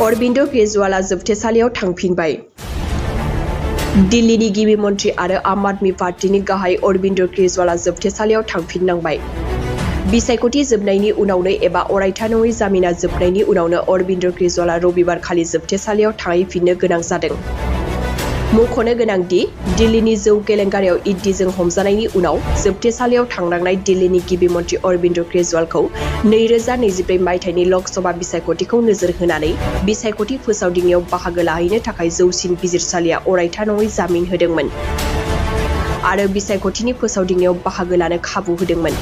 अरबिन्द केजरीवाला जोबथेसालियाव थांफिनबाय। दिल्लीनि गिबि मन्थ्रि आरो आम आदमी पार्टीनि गाहाय अरबिन्द केजरीवाला जोबथेसालियाव थांफिननांबाय। बिसायख'थि जोबनायनि उनावनो एबा अरायथा नङै जामिना जोबनायनि उनावनो अरबिन्द केजरीवाला रबिबार खालि जोबथेसालियाव थाहैफिननो गोनां जादों। मख'नो गोनांदि दिल्लीनि जौ केलेंकारियाव ईडीजों हमजानायनि उनाव जोबथेसालियाव थांनांनाय दिल्लीनि गिबि मन्थ्रि अरबिन्द केजरीवालखौ 2024 मायथाइनि लकसभा बिसायख'थिखौ नोजोर होनानै बिसायख'थि फोसावदिंनायाव बाहागो लाहैनो थाखाय जौसिन बिजिरसालिया अरायथा नङै जामिन होदोंमोन आरो बिसायख'थिनि फोसावदिंनायाव बाहागो लानो खाबु होदोंमोन।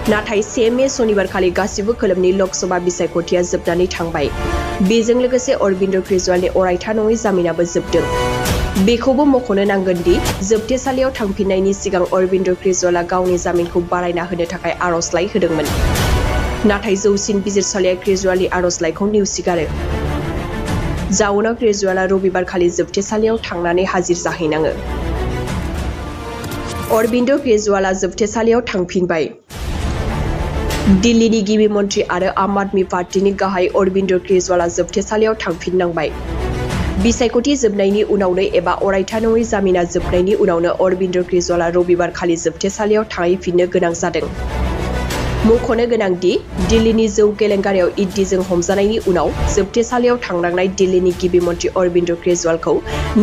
नाथाय 1 मे सनिबारखालि गासिबो खोलोबनि लकसभा बिसायख'थिया जोबनानै थांबाय। बेजों लोगोसे अरबिन्द केजरीवालनि अरायथा नङै जामिनाबो जोबदों। बेखौबो मख'नो नांगोन दि जोबथेसालियाव थांफिननायनि सिगां अरबिन्द केजरीवाला गावनि जामिनखौ बारायना होनो थाखाय आर'जलाइ होदोंमोन। नाथाय जौसिन बिजिरसालिया केजरीवालनि आर'जलाइखौ नेवसिगारो। जाउनाव केजरीवाला रबिबार खालि जोबथेसालियाव थांनानै हाजिर जाहैनाङो। अरबिन्द केजरीवाला जोबथेसालियाव थांफिनबाय। दिल्लीनि गिबि मन्थ्रि आरो आम आदमी पार्टीनि गाहाय अरबिन्द केजरीवाला जोबथेसालियाव थांफिननांबाय। बिसायख'थि जोबनायनि उनावनो एबा अरायथा नङै जामिना जोबनायनि उनावनो अरबिन्द केजरीवाला रबिबार खालि जोबथेसालियाव थाहैफिननो गोनां जादों। मख'नो गोनांदि दिल्लीनि जौ केलेंकारियाव ईडीजों हमजानायनि उनाव जोबथेसालियाव थांनांनाय दिल्लीनि गिबि मन्थ्रि अरबिन्द केजरीवालखौ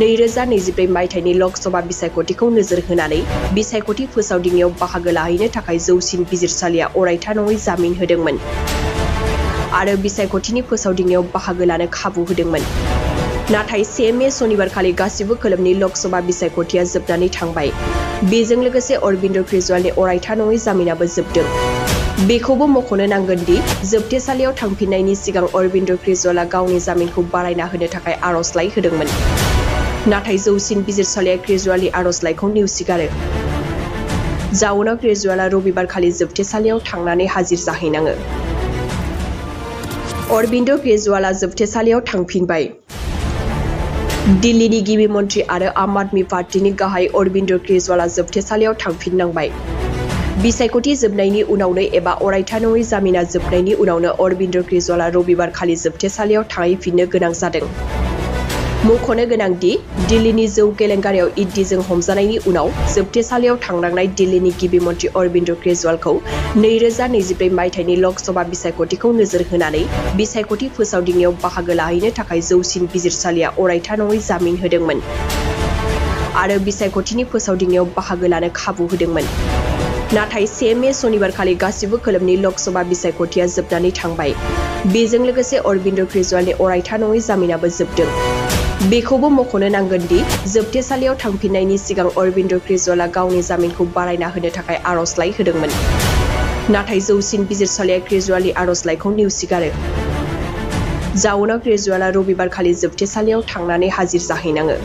2024 मायथाइनि लकसभा बिसायख'थिखौ नोजोर होनानै बिसायख'थि फोसावदिंनायाव बाहागो लाहैनो थाखाय जौसिन बिजिरसालिया अरायथा नङै जामिन होदोंमोन आरो बिसायख'थिनि फोसावदिंनायाव बाहागो लानो खाबु होदोंमोन। नाथाय 1 मे सनिबारखालि गासिबो खोलोबनि लकसभा बिसायख'थिया जोबनानै थांबाय। बेजों लोगोसे अरबिन्द केजरीवालनि अरायथा नङै जामिनाबो जोबदों। बेखौबो मख'नो नांगोन दि जोबथेसालियाव थांफिननायनि सिगां अरबिन्द केजरीवाला गावनि जामिनखौ बारायना होनो थाखाय आर'जलाइ होदोंमोन। नाथाय जौसिन बिजिरसालिया केजरीवालनि आर'जलाइखौ नेवसिगारो। जाउनाव केजरीवाला रबिबार खालि जोबथेसालियाव थांनानै हाजिर जाहैनाङो। अरबिन्द केजरीवाला जोबथेसालियाव थांफिनबाय। दिल्लीनि गिबि मन्थ्रि आरो आम आदमी पार्टीनि गाहाय अरबिन्द केजरीवाला जोबथेसालियाव थांफिननांबाय। बिसायख'थि जोबनायनि उनावनो एबा अरायथा नङै जामिना जोबनायनि उनावनो अरबिन्द केजरीवाला रबिबार खालि जोबथेसालियाव थाहैफिननो गोनां जादों। मख'नो गोनांदि दिल्लीनि जौ केलेंकारियाव ईडीजों हमजानायनि उनाव जोबथेसालियाव थांनांनाय दिल्लीनि गिबि मन्थ्रि अरबिन्द केजरीवालखौ 2024 मायथाइनि लकसभा बिसायख'थिखौ नोजोर होनानै बिसायख'थि फोसावदिंनायाव बाहागो लाहैनो थाखाय जौसिन बिजिरसालिया अरायथा नङै जामिन होदोंमोन आरो बिसायख'थिनि फोसावदिंनायाव बाहागो लानो खाबु होदोंमोन। नाथाय 1 मे सनिबारखालि गासिबो खोलोबनि लकसभा बिसायख'थिया जोबनानै थांबाय। बेजों लोगोसे अरबिन्द केजरीवालनि अरायथा नङै जामिनाबो जोबदों। बेखौबो मख'नो नांगोन दि जोबथेसालियाव थांफिननायनि सिगां अरबिन्द केजरीवाला गावनि जामिनखौ बारायना होनो थाखाय आर'जलाइ होदोंमोन। नाथाय जौसिन बिजिरसालिया केजरीवालनि आर'जलाइखौ नेवसिगारो। जाउनाव केजरीवाला रबिबार खालि जोबथेसालियाव थांनानै हाजिर जाहैनाङो।